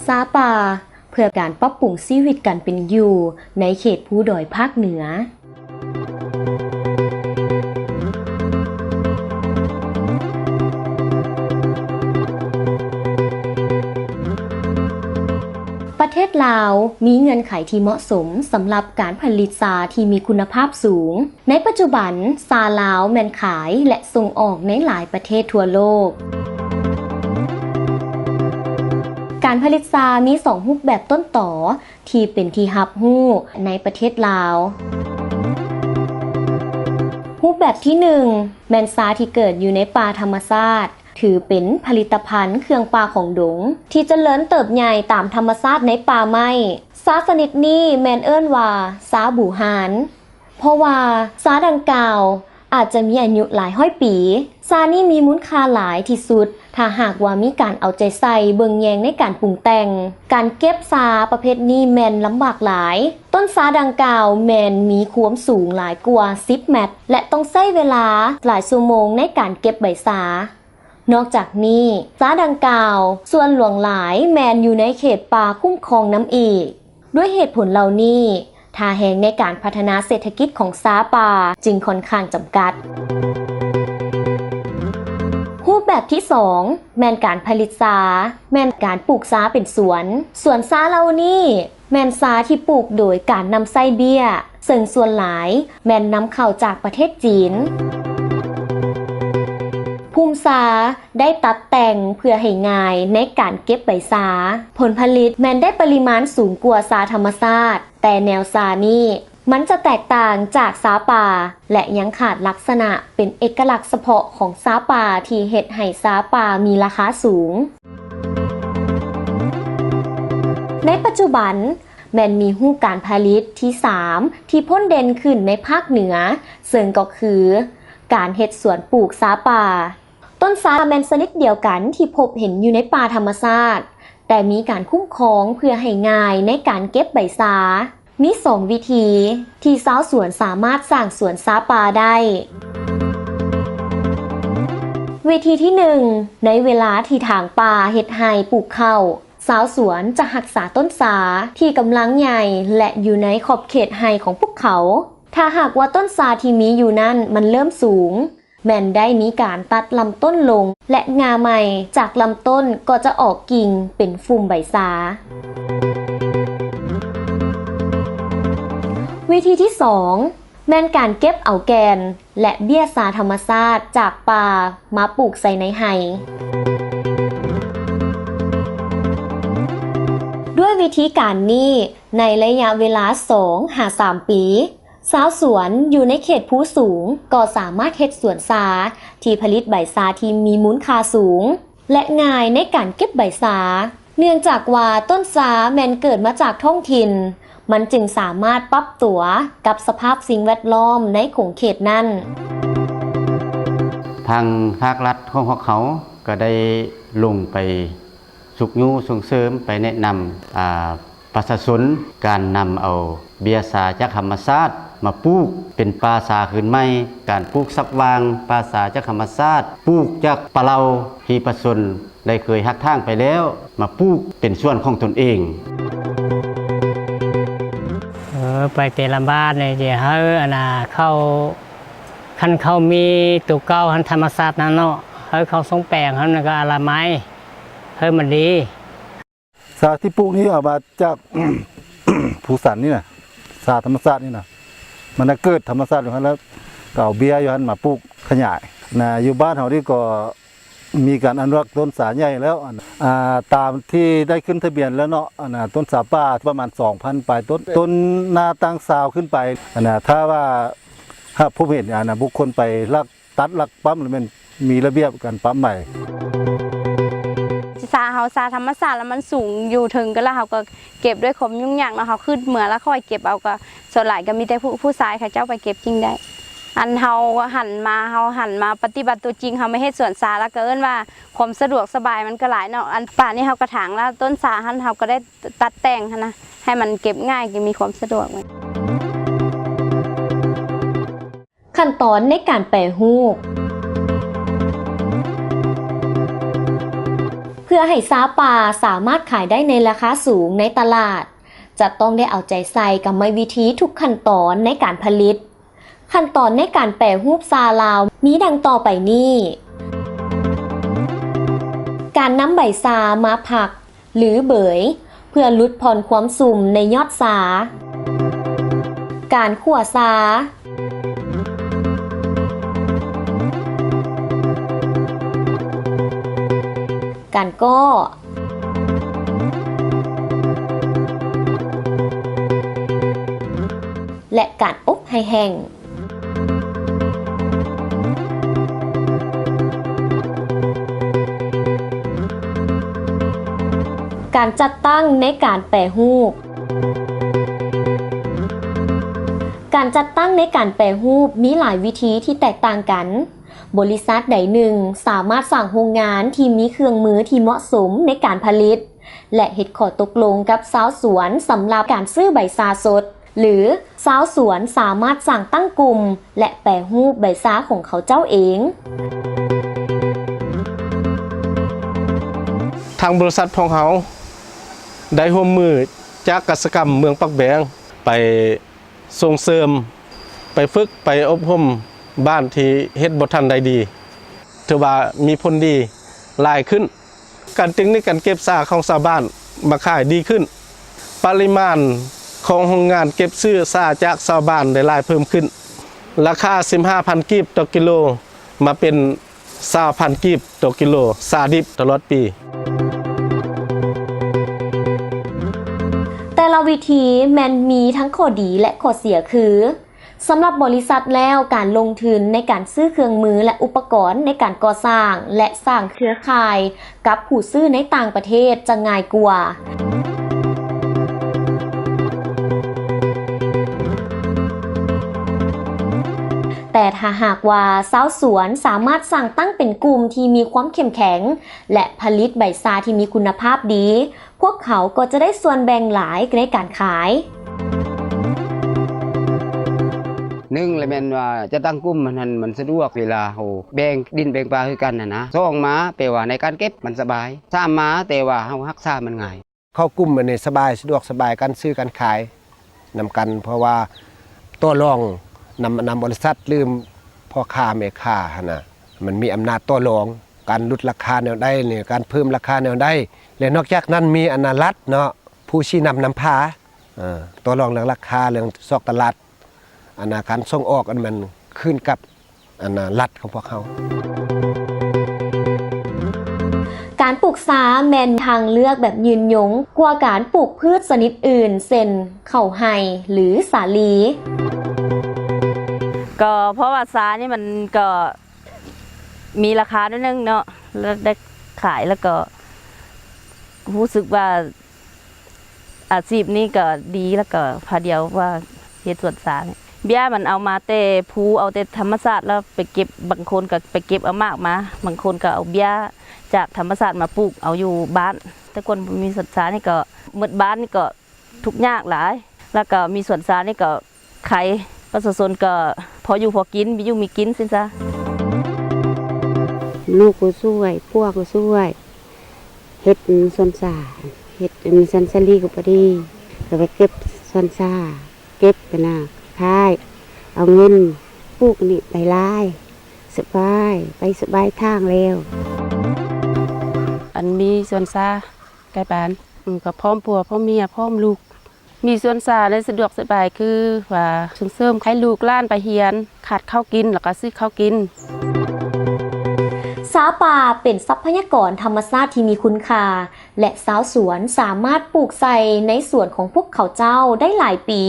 ຊາປ່າ ເພື່ອການປັບປຸງຊີວິດການເປັນຢູ່ໃນເຂດພູດອຍພາກເໜືອ. ປະເທດລາວມີເງື່ອນໄຂທີ່ເໝາະສົມສຳລັບການຜະລິດຊາທີ່ມີຄຸນນະພາບສູງ. ໃນປັດຈຸບັນ, ຊາລາວແມ່ນຂາຍ ແລະ ສົ່ງອອກໃນຫຼາຍປະເທດທົ່ວໂລກ. ການຜະລິດຊາມີສອງຮູບແບບຕົ້ນຕໍທີ່ເປັນທີ່ຮັບຮູ້ໃນປະເທດລາວ. ຮູບແບບທີໜຶ່ງ ແມ່ນຊາທີ່ເກີດຢູ່ໃນປ່າທຳມະຊາດ, ຖືເປັນຜະລິດຕະພັນເຄື່ອງປ່າຂອງດົງ ທີ່ຈະເລີນເຕີບໃຫຍ່ຕາມທຳມະຊາດໃນປ່າໄມ້. ຊາຊະນິດນີ້ແມ່ນເອີ້ນວ່າຊາບູຮານ. ເພາະວ່າຊາດັ່ງກ່າວອາດຈະມີອາຍຸຫຼາຍຮ້ອຍປີ. ຊານີ້ມີມູນຄ່າຫຼາຍທີ່ສຸດ ຖ້າຫາກວ່າມີການເອົາໃຈໃສ່ເບິ່ງແຍງໃນການປຸງແຕ່ງ. ການເກັບຊາປະເພດນີ້ແມ່ນລຳບາກຫຼາຍ. ຕົ້ນຊາດັ່ງກ່າວແມ່ນມີຄວາມສູງຫຼາຍກວ່າສິບແມັດ ແລະ ຕ້ອງໃຊ້ເວລາຫຼາຍຊົ່ວໂມງໃນການເກັບໃບຊາ. ນອກຈາກນີ້, ຊາດັ່ງກ່າວສ່ວນຫຼວງຫຼາຍແມ່ນຢູ່ໃນເຂດປ່າຄຸ້ມຄອງນຳອີກ. ດ້ວຍເຫດຜົນເຫຼົ່ານີ້, ທ່າແຮງໃນການພັດທະນາເສດຖະກິດຂອງຊາປ່າຈຶ່ງຂ້ອນຂ້າງຈຳກັດ. ຮູບແບບທີສອງ ແມ່ນການຜະລິດຊາ, ແມ່ນການປູກຊາເປັນສວນ. ສວນຊາເຫຼົ່ານີ້ ແມ່ນຊາທີ່ປູກໂດຍການນຳໃຊ້ເບ້ຍ, ເຊິ່ງສ່ວນຫຼາຍແມ່ນນຳເຂົ້າຈາກປະເທດຈີນ. ພຸ່ມຊາໄດ້ຕັດແຕ່ງເພື່ອໃຫ້ງ່າຍໃນການເກັບໃບຊາ. ຜົນຜະລິດແມ່ນໄດ້ປະລິມານສູງກວ່າຊາທຳມະຊາດ, ແຕ່ແນວຊານີ້ມັນຈະແຕກຕ່າງຈາກຊາປ່າ ແລະ ຍັງຂາດລັກສະນະເປັນເອກະລັກສະເພາະຂອງຊາປ່າທີ່ເຮັດໃຫ້ຊາປ່າມີລາຄາສູງ. ໃນປັດຈຸບັນແມ່ນມີຮູບການຜະລິດທີສາມທີ່ພົ້ນເດັ່ນຂຶ້ນໃນພາກເໜືອ, ເຊິ່ງກໍຄືການເຮັດສວນປູກຊາປ່າ. ຕົ້ນຊາແມ່ນຊະນິດດຽວກັນທີ່ພົບເຫັນຢູ່ໃນປ່າທຳມະຊາດ, ແຕ່ມີການຄຸ້ມຄອງເພື່ອໃຫ້ງ່າຍໃນການເກັບໃບຊາ. ມີສອງວິທີທີ່ຊາວສວນສາມາດສ້າງສວນຊາປ່າໄດ້. ວິທີທີໜຶ່ງ, ໃນເວລາທີ່ຖາງປ່າເຮັດໄຮ່ປູກເຂົ້າ, ຊາວສວນຈະຮັກສາຕົ້ນຊາທີ່ກຳລັງໃຫຍ່ ແລະ ຢູ່ໃນຂອບເຂດໄຮ່ຂອງພວກເຂົາ. ຖ້າຫາກວ່າຕົ້ນຊາທີ່ມີຢູ່ນັ້ນມັນເລີ່ມສູງ, ແມ່ນໄດ້ມີການຕັດລຳຕົ້ນລົງ ແລະ ງ່າໃໝ່ຈາກລຳຕົ້ນກໍຈະອອກກິ່ງເປັນຟຸ່ມໃບຊາ. ວິທີທີສອງ ແມ່ນການເກັບເອົາແກ່ນ ແລະ ເບ້ຍຊາທຳມະຊາດຈາກປ່າມາປູກໃສ່ໃນໄຮ່. ດ້ວຍວິທີການນີ້, ໃນໄລຍະເວລາສອງຫາສາມປີ, ຊາວສວນຢູ່ໃນເຂດພູສູງກໍສາມາດເຮັດສວນຊາທີ່ຜະລິດໃບຊາທີ່ມີມູນຄ່າສູງ ແລະ ງ່າຍໃນການເກັບໃບຊາ. ເນື່ອງຈາກວ່າຕົ້ນຊາແມ່ນເກີດມາຈາກທ້ອງຖິ່ນ, ມັນຈຶ່ງສາມາດປັບຕົວກັບສະພາບສິ່ງແວດລ້ອມໃນຂົງເຂດນັ້ນ. ທາງພາກລັດຂອງພວກເຮົາກໍໄດ້ລົງໄປຊຸກຍູ້ສົ່ງເສີມ, ໄປແນະນຳ ອາ ປະຊາຊົນ ການນຳເອົາເບ້ຍຊາຈາກທຳມະຊາດມາປູກເປັນປ່າຊາຄືນໃໝ່, ການປູກສັກຫວ່າງປ່າຊາຈາກທຳມະຊາດ, ປູກຈາກປ່າເຫຼົ່າທີ່ປະຊາຊົນໄດ້ເຄີຍຫັກຖາງໄປແລ້ວ, ມາປູກເປັນສວນຂອງຕົນເອງ. ເອີ ໄປແຕ່ລະບ້ານນີ້ ຊິໃຫ້ອັນນ່າເຂົາ ຄັນເຂົາມີໂຕເກົ່າຫັ້ນ ທຳມະຊາດນັ້ນເນາະ, ໃຫ້ເຂົາສົ່ງແປງຫັ້ນ ແລ້ວກໍອະນາໄມ ໃຫ້ມັນດີ. ຊາທີ່ປູກນີ້ເອົາມາຈາກພູສັນນີ້ນະ, ຊາທຳມະຊາດນີ້ນະ, ມັນນະເກີດທຳມະຊາດຢູ່ຫັ້ນ ແລ້ວກໍເອົາເບ້ຍຢູ່ຫັ້ນມາປູກຂະຫຍາຍນະ. ຢູ່ບ້ານເຮົານີ້ກໍມີການອະນຸລັກຕົ້ນຊາໃຫຍ່ແລ້ວ, ອາ ຕາມທີ່ໄດ້ຂຶ້ນທະບຽນແລ້ວເນາະ, ອັນນ່າ ຕົ້ນຊາປ່າປະມານສອງພັນປາຍຕົ້ນ, ຕົ້ນໜ້າຕັ້ງຊາວຂຶ້ນໄປ, ອັນນ່າ ຖ້າວ່າຫາກພົບເຫັນ ອັນນ່າ ບຸກຄົນໄປລັກ ຕັດລັກປ້ຳ ແລ້ວແມ່ນມີລະບຽບການປ້ຳໃໝ່. ຊາເຮົາຊາທຳມະຊາດ ແລ້ວມັນສູງຢູ່ເທິງ ກໍແລ້ວເຮົາກໍເກັບດ້ວຍຄວາມຫຍຸ້ງຍາກເນາະ, ເຮົາຂຶ້ນເມືອແລ້ວຄ່ອຍເກັບເອົາ, ກໍສ່ວນຫຼາຍກໍມີແຕ່ຜູ້ ຜູ້ຊາຍເຂົາເຈົ້າໄປເກັບຈິງໄດ້. ອັນເຮົາຫັນມາ ເຮົາຫັນມາປະຕິບັດຕົວຈິງ, ເຮົາມາເຮັດສວນຊາ ແລ້ວກໍເອີ້ນວ່າຄວາມສະດວກສະບາຍມັນກໍຫຼາຍເນາະ. ອັນປ່ານີ້ເຮົາກະຖາງແລ້ວ, ຕົ້ນຊາຫັ້ນເຮົາກໍໄດ້ຕັດແຕ່ງຫັ້ນນະ ໃຫ້ມັນເກັບງ່າຍ ກໍມີຄວາມສະດວກ. ຂັ້ນຕອນໃນການແປຮູບ. ເພື່ອ ພື່ອໃຫ້ຊາປ່າສາມາດຂາຍໄດ້ໃນລາຄາສູງໃນຕະຫຼາດ, ຈະຕ້ອງໄດ້ເອົາໃຈໃສ່ກຳມະວິທີທຸກຂັ້ນຕອນໃນການຜະລິດ. ຂັ້ນຕອນໃນການແປຮູບຊາລາວມີດັ່ງຕໍ່ໄປນີ້: ການນຳໃບຊາມາພັກ ຫຼື ເບີຍ ເພື່ອຫຼຸດຜ່ອນຄວາມຊຸ່ມໃນຍອດຊາ, ການຂົ້ວຊາ, ການກໍ້ ແລະ ການອົບໃຫ້ແຫ້ງ. ການຈັດຕັ້ງໃນການແປຮູບ. ການຈັດຕັ້ງໃນການແປຮູບມີຫຼາຍວິທີທີ່ແຕກຕ່າງກັນ. ບໍລິສັດໃດໜຶ່ງສາມາດສ້າງໂຮງງານທີ່ມີເຄື່ອງມືທີ່ເໝາະສົມໃນການຜະລິດ ແລະ ເຮັດຂໍ້ຕົກລົງກັບຊາວສວນສຳລັບການຊື້ໃບຊາສົດ ຫຼື ຊາວສວນສາມາດສ້າງຕັ້ງກຸ່ມ ແລະ ແປຮູບໃບຊາຂອງເຂົາເຈົ້າເອງ. ທາງບໍລິສັດຂອງເຮົາໄດ້ຮ່ວມມືຈາກກະສິກຳເມືອງປາກແບງ ໄປສົ່ງເສີມ, ໄປຝຶກ, ໄປອົບຮົມບ້ານທີ່ເຮັດບໍ່ທັນໄດ້ດີ, ຖືວ່າມີຜົນດີຫຼາຍຂຶ້ນ. ການເຕັກນິກການເກັບຊາຂອງຊາວບ້ານມາຂາຍດີຂຶ້ນ, ປະລິມານຂອງໂຮງງານເກັບຊື້ຊາຈາກຊາວບ້ານໄດ້ຫຼາຍເພີ່ມຂຶ້ນ, ລາຄາສິບຫ້າພັນກີບຕໍ່ກິໂລ ມາເປັນຊາວພັນກີບຕໍ່ກິໂລ, ຊາດິບຕະຫຼອດປີ. ແຕ່ລະວິທີແມ່ນມີທັງຂໍ້ດີ ແລະ ຂໍ້ເສຍຄື ສຳລັບບໍລິສັດແລ້ວ, ການລົງທຶນໃນການຊື້ເຄື່ອງມື ແລະ ອຸປະກອນໃນການກໍ່ສ້າງ ແລະ ສ້າງເຄືອຂ່າຍກັບຜູ້ຊື້ໃນຕ່າງປະເທດຈະງ່າຍກວ່າ. ແຕ່ຖ້າຫາກວ່າຊາວສວນສາມາດສ້າງຕັ້ງເປັນກຸ່ມທີ່ມີຄວາມເຂັ້ມແຂງ ແລະ ຜະລິດໃບຊາທີ່ມີຄຸນນະພາບດີ, ພວກເຂົາກໍຈະໄດ້ສ່ວນແບ່ງຫຼາຍໃນການຂາຍ. ໜຶ່ງລະແມ່ນວ່າຈັດຕັ້ງກຸ່ມຫັ້ນ ມັນສະດວກເວລາເຮົາແບ່ງດິນແບ່ງປ່າຄືກັນຫັ້ນນະ. ສອງມາແປວ່າໃນການເກັບມັນສະບາຍ. ສາມມາແຕ່ວ່າເຮົາຮັກສາມັນງ່າຍ. ເຂົ້າກຸ່ມອັນນີ້ສະບາຍ, ສະດວກສະບາຍການຊື້ການຂາຍນຳກັນ, ເພາະວ່າຕໍ່ລອງນຳ, ນຳບໍລິສັດ ຫຼື ພໍ່ຄ້າແມ່ຄ້າຫັ້ນນະ, ມັນມີອຳນາດຕໍ່ລອງ. ການຫຼຸດລາຄາແນວໃດນີ້, ການເພີ່ມລາຄາແນວໃດ, ແລະ ນອກຈາກນັ້ນມີອັນນາລັດເນາະ, ຜູ້ຊີ້ນຳນຳພາ, ເອີ, ຕໍ່ລອງເລື່ອງລາຄາ, ເລື່ອງຊອກຕະຫຼາດ, ອັນນາການສົ່ງອອກ, ອັນມັນຂຶ້ນກັບ ອັນນາລັດຂອງພວກເຮົາ. ການປູກຊາແມ່ນທາງເລືອກແບບຍືນຍົງກວ່າການປູກພືດຊະນິດອື່ນ ເຊັ່ນ ເຂົ້າໄຮ່ ຫຼື ສາລີ. ກໍເພາະວ່າຊານີ້ມັນກໍ ມີລາຄາໜ້ອຍໜຶ່ງເນາະ ແລ້ວໄດ້ຂາຍ ແລ້ວກໍຮູ້ສຶກວ່າອາຊີບນີ້ກໍດີ ແລ້ວກໍພາດຽວວ່າເຮັດສວນຊານີ້ ເບ້ຍມັນເອົາມາແຕ່ພູ ເອົາແຕ່ທຳມະຊາດ ແລ້ວໄປເກັບ ບາງຄົນກໍໄປເກັບເອົາໝາກມາ ບາງຄົນກໍເອົາເບ້ຍຈາກທຳມະຊາດມາປູກເອົາຢູ່ບ້ານ ແຕ່ກ່ອນບໍ່ມີສວນຊານີ້ກໍໝົດບ້ານນີ້ກໍ ທຸກຍາກຫຼາຍ ແລ້ວກໍມີສວນຊານີ້ກໍໄຄ ປະຊາຊົນກໍພໍຢູ່ພໍກິນ ມີຢູ່ມີກິນຊີ້ນຊະ. ລູກກໍຊ່ວຍ ຜົວກໍຊ່ວຍ ເຮັດສວນຊາ ເຮັດສວນສາລີກໍພໍດີ ກໍໄປເກັບສວນຊາ ເກັບຫັ້ນນະ ຂາຍ ເອົາເງິນ ປູກນີ້ໄດ້ຫຼາຍ ສະບາຍ ໄປສະບາຍທາງແລ້ວ. ອັນມີສວນຊາ ໃກ້ບ້ານ ກໍພ້ອມຜົວພ້ອມເມຍພ້ອມລູກ ມີສວນຊາໄດ້ສະດວກສະບາຍ ຄືວ່າສົ່ງເສີມໃຫ້ລູກຫຼານໄປຮຽນ ຂາດເຂົ້າກິນ ແລ້ວກໍຊື້ເຂົ້າກິນ. ຊາປ່າເປັນຊັບພະຍາກອນທຳມະຊາດທີ່ມີຄຸນຄ່າ ແລະ ຊາວສວນສາມາດປູກໃສ່ໃນສວນຂອງພວກເຂົາເຈົ້າໄດ້ຫຼາຍປີ.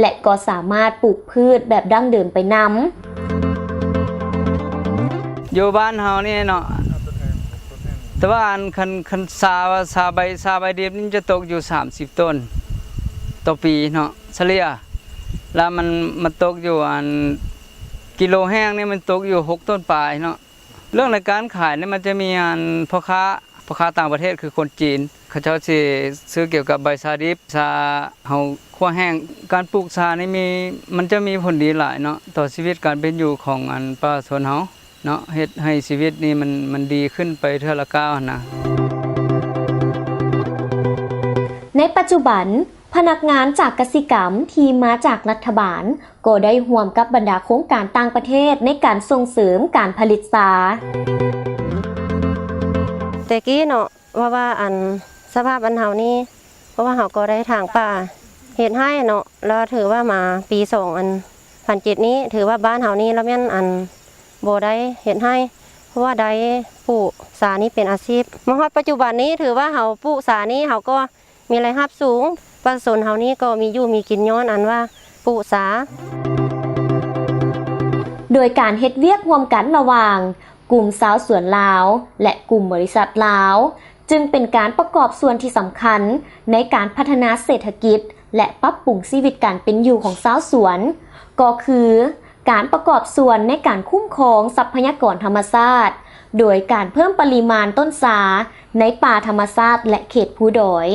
ແລະ ກໍສາມາດປູກພືດແບບດັ້ງເດີມໄປນຳ. ຢູ່ບ້ານເຮົານີ້ເນາະ ແຕ່ວ່າອັນຄັນ ຄັນຊາວ່າຊາໃບ ຊາໃບດິບນີ້ຈະຕົກຢູ່ສາມສິບໂຕນຕໍ່ປີເນາະ ສະເລ່ຍ ແລ້ວມັນ ມັນຕົກຢູ່ອັນ ກິໂລແຫ້ງນີ້ມັນຕົກຢູ່ຫົກໂຕນປາຍເນາະ. ເລື່ອງໃນການຂາຍນີ້ມັນຈະມີອັນພໍ່ຄ້າ ພໍ່ຄ້າຕ່າງປະເທດຄືຄົນຈີນ ເຂົາເຈົ້າຊິຊື້ກ່ຽວກັບໃບຊາດິບ ຊາເຮົາຂົ້ວແຫ້ງ ການປູກຊານີ້ມີ ມັນຈະມີຜົນດີຫຼາຍເນາະ ຕໍ່ຊີວິດການເປັນຢູ່ຂອງອັນປະຊາຊົນເຮົາເນາະ ເຮັດໃຫ້ຊີວິດນີ້ມັນ ມັນດີຂຶ້ນໄປເທື່ອລະກ້າວຫັ້ນນະ. ໃນປັດຈຸບັນ, ພະນັກງານຈາກກະສິກຳທີ່ມາຈາກລັດຖະບານ ກໍໄດ້ຮ່ວມກັບບັນດາໂຄງການຕ່າງປະເທດໃນການສົ່ງເສີມການຜະລິດຊາ. ແຕ່ກີ້ເນາະ ເພາະວ່າອັນສະພາບອັນເຮົານີ້ ເພາະວ່າເຮົາກໍໄດ້ຖາງປ່າເຮັດໄຮ່ເນາະ ແລ້ວຖືວ່າມາປີສອງອັນພັນເຈັດນີ້ ຖືວ່າບ້ານເຮົານີ້ລະແມ່ນອັນບໍ່ໄດ້ເຮັດໄຮ່ ເພາະວ່າໄດ້ປູກຊານີ້ເປັນອາຊີບ. ມາຮອດປັດຈຸບັນນີ້ ຖືວ່າເຮົາປູກຊານີ້ ເຮົາກໍມີລາຍຮັບສູງ, ປະຊາຊົນເຮົານີ້ກໍມີຢູ່ມີກິນຍ້ອນອັນວ່າປູກຊາ. ໂດຍການເຮັດວຽກຮ່ວມກັນລະຫວ່າງ ກຸ່ມຊາວສວນລາວ ແລະ ກຸ່ມບໍລິສັດລາວ ຈຶ່ງເປັນການປະກອບສ່ວນທີ່ສຳຄັນໃນການພັດທະນາເສດຖະກິດ ແລະ ປັບປຸງຊີວິດການເປັນຢູ່ຂອງຊາວສວນ, ກໍຄືການປະກອບສ່ວນໃນການຄຸ້ມຄອງຊັບພະຍາກອນທຳມະຊາດ ໂດຍການເພີ່ມປະລິມານຕົ້ນຊາໃນປ່າທຳມະຊາດ ແລະ ເຂດພູດອຍ.